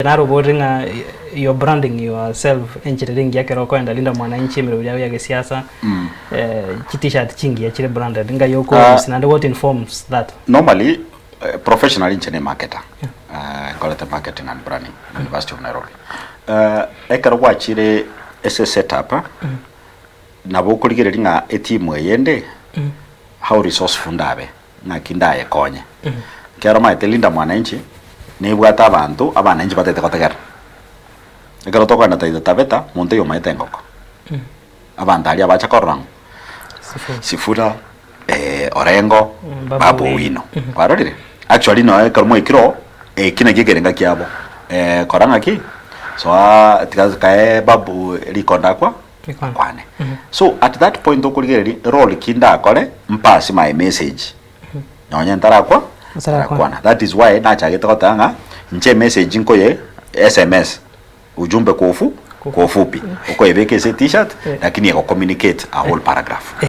Naroborire ng'a you're branding yourself enchera ere engiya ekero okoenda Linda Mwananchi emeremo yabo ya gesiasa, chi t-shirt chingiya chire branded ngai oko use naende what informs that? Normally, professionally inche ne marketer, nkorete marketing and branding University of Nairobi. Ekero gwachire ase esetup, nabo okorigereria ng'a etimu eye ende, how resourceful ndabe. Ng'aki ndayekonye? Ekero omanyete Linda Mwananchi nebwate abanto abananchi batagete gotegerera. Ekero tokogenda Taita Taveta, monto oyo omanyete engoko. Abanto aria bacha korora ng'o? Sifuna, Orengo, Babu Owino. Kwarorire? Actually nonya ekero mwaikire oo, eki nakio ekerenga kiabo. Kora ng'aki? Soa tiga kae Babu rikondo akwa. Kwane. So at that point okorigereria role ki ndakore mpass my message nonye ntarakwa ntarakwana. That is why nachagete goteba ng'a inche emessage nkoye sms ujumbe kwa ufu kwa ufupi okoyebeka ase etishirt lakini ego communicate a whole paragraph.